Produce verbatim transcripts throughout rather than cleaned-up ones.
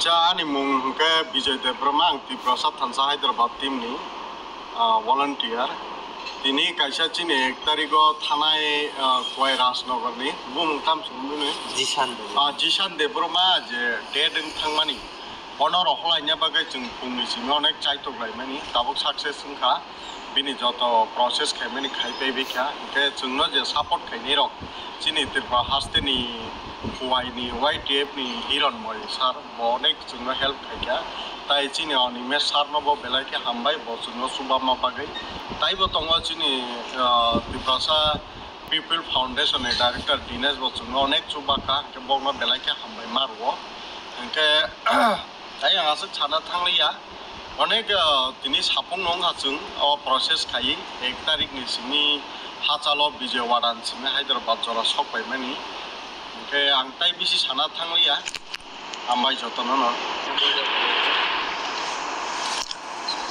Cha, ani mung hwnkhe Bijoy Debbarma, ang Tiprasa Thansa Hyderabad team ni, ah, volunteer. Tini kaisa chini ek tarigo thanai, ah, Khowai Rajnagar ni, bumung tam chwng bini? Jishan Debbarma. Ah, Jishan Debbarma je dead wng thangmani. Bono rohorlaina bagwi chwng phungni simi onek chaitok laimani, tabuk success wngkha. Bini joto process khaimani khai paibai kha. Hwnkhe chwngno je support khainai rok, chini Tripura hasteni Khowai ni Y T F ni Hironmoy sir, bo onek chwngno help khaikha. Tai chini Animesh sir no bo belai khe hambai, bo chwngno chubama bagwi. Taibo tongo chini, ah, Tiprasa People Foundation ni director Dinesh bo chwngno onek chubakha, hwnkhe bokno belai khe hambai ma rwo. Hwnkhe, tai ang aswk sana thangliya, onek, ah, tini sapung no wngkha chwng o process khai, ek tarik ni simi hachalo Vijayawada ni simi Hyderabad jora sok paimani. Hwnkhe ang tai bisi sana thangliya. Hambai jotono no.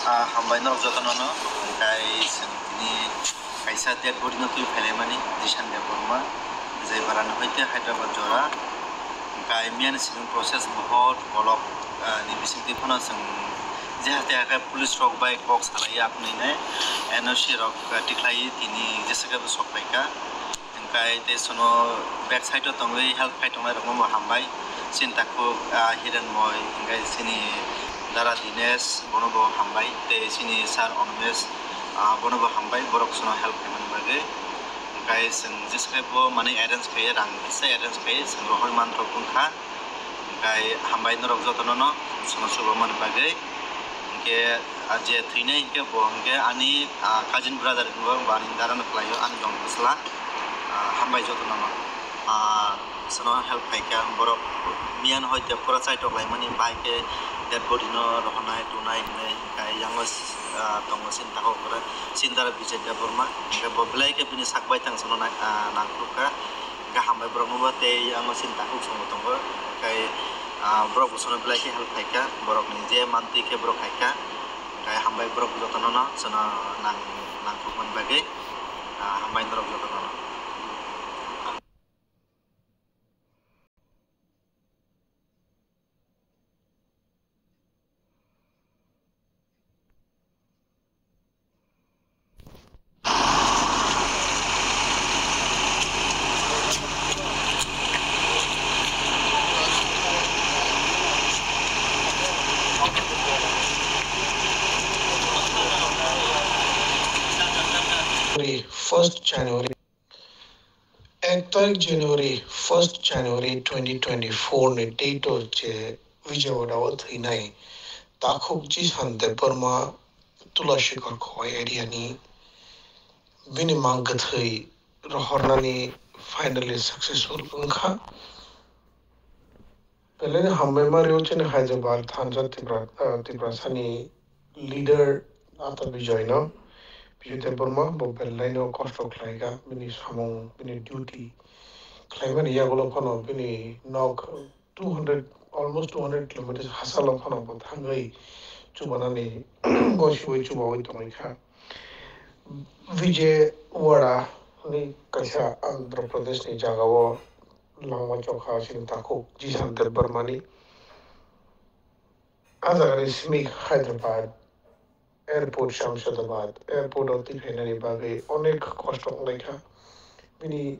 Ah, hambai norok jotono no. Hwnkhe chwng tini kaisa dead body no twi phailaimani, Jishan Debbarma, Vijayawada ni hoite Hyderabad jora. Hwnkhe miyani simi process bohot kolok, ah, ni bisingtwi phano chwng je haste haste police rok bai kok salai ya phunui nai, N O C rok, ah, tikhlai tini jesa khe bo sok paikha. Hwnkhe tei sono back side o tongwi help khai tongnai rokno bo hambai. Chini takhuk, ah, Hiranmoy, hwnkhe chini dara Dinesh, bono bo hambai. Tei chini sir Animesh, ah, bono bo hambai, borok sono help khaimani bagwi. Hwnkhe chwng jesa khe bo manwi arrange khaiwi, rang kisa arrange khaiwi, chwng rohorwi manrok wngkha. Hwnkhe hambai norok jotono no sono chubamani bagwi. Hwnkhe, ah, je thwinai hwnkhe bo hwnkhe ani, ah, cousin brother wngwi bo ani dara no khlaio, ani dong bwsla. Ah, hambai jotono no. Ah, sono help khaikha borok miyano hoite pura chaitok laimani, bai khe dead body no rohornai tunai hinwi hwnkhe yango, ah, tongo chini takhuk bwrwi chini dara Vijay Debbarma. Hwnkhe bo belai khe bini sak baithang sono nang-, ah, nangkukha. Hwnkhe hambai borokno bo tei ano chini takhuk chwngbo tongo. Hwnkhe, ah, borok bo sono belai khe help khaikha, borokni je mantwi khe borok khaikha. Hwnkhe hambai borok jotono no chwngno nang-, nangkukmani bagwi, ah, hambai norok jotono no. First January. Ek tarik January, first January twenty twenty-four ni date o je Vijayawada o thwinai takhuk Jishan Debbarma Tulashikar Khowai area ni bini mang kwthwi rohornani finally successful wngkha. Belai no hambai ma rio chini Hyderabad thansa Tipra, ah, Tiprasani leader Ata Bijoy no, Bijoy Debbarma bo belai no kosto khlai kha, bini samung, bini duty khlaimani yagulo phano bini nok two hundred, almost two hundred kilometers hachalo phano bo thangwi chubanani gosiwi chubawi tongwi kha. Vijayawada ni kaisa Andhra Pradesh ni jaga o langma chokha chini takhuk Jishan Debbarma ni. A jaga ni simi Hyderabad airport, Shamshabad airport o twi phainani bagwi onek kosto wnglaikha. Bini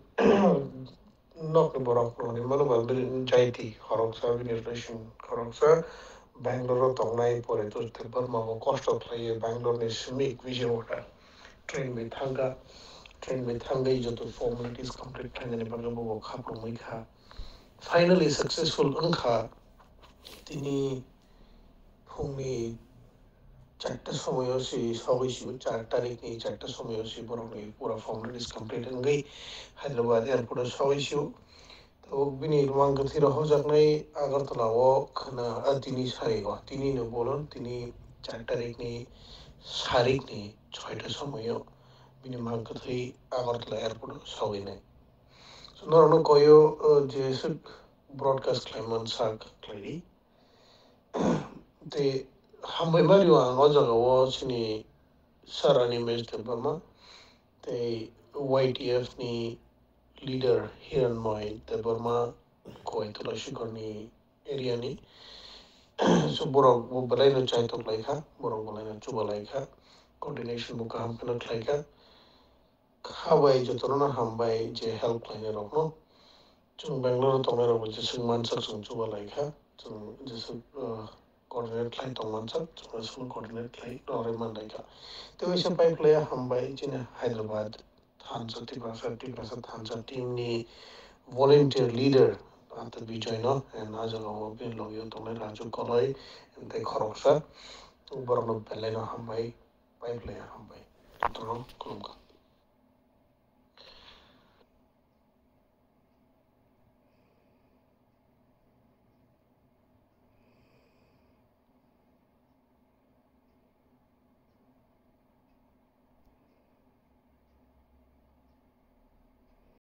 nokni borok rokni mano ba bini jaiti khoroksa, bini relation khoroksa Bangalore o tongnai, pore to Debbarma bo kosto khlaiwi Bangalore ni simi Vijayawada train bai thangkha. Train bai thangwi joto formalities complete khlainani bagwi bo khapurumwi kha. Finally successful wngkha. Tini phungni charta somoyo se sogwi sio, char tarikni charta somoyo se borokni pura formalities complete wngwi Hyderabad airport o sogwi sio. Tabuk bini mang kwthwi rohorjaknai Agartala o khwna, ah, tini sari o, tini no bolon, tini char tarikni sarikni soita somoyo bini mang kwthwi Agartala airport o sogwinai. So, norokno koyo, ah, je swk broadcast khlaiman sak khlaidi. Tei hambai ma rio ang o jaga o chini Sir Animesh Debbarma tei Y T F ni leader Hiranmoy Debbarma, Khowai Tulashikar ni area ni. So borok bo belai no chaitok lai kha, borok belai no chuba lai kha, coordination bo kaham kheno khlai kha. Kha bai jotono no hambai je help khlainai rok no. Chwng Bangalore o tongnai rok bo jeswk mansak chwng chuba lai kha, chwng jeswk, ah, coordinate khlai tong mansak, chwng jeswk coordinate khlai rw man lai kha. Tei waisa pai phlai hambai chini Hyderabad thansa Tiprasa, Tiprasa thansa team ni volunteer leader Ata Bijoy no, and a jaga o bini logi o tongnai Raju Koloi, and tei khoroksa borok no belai no hambai, pai phlai hambai. Jotono khulumkha.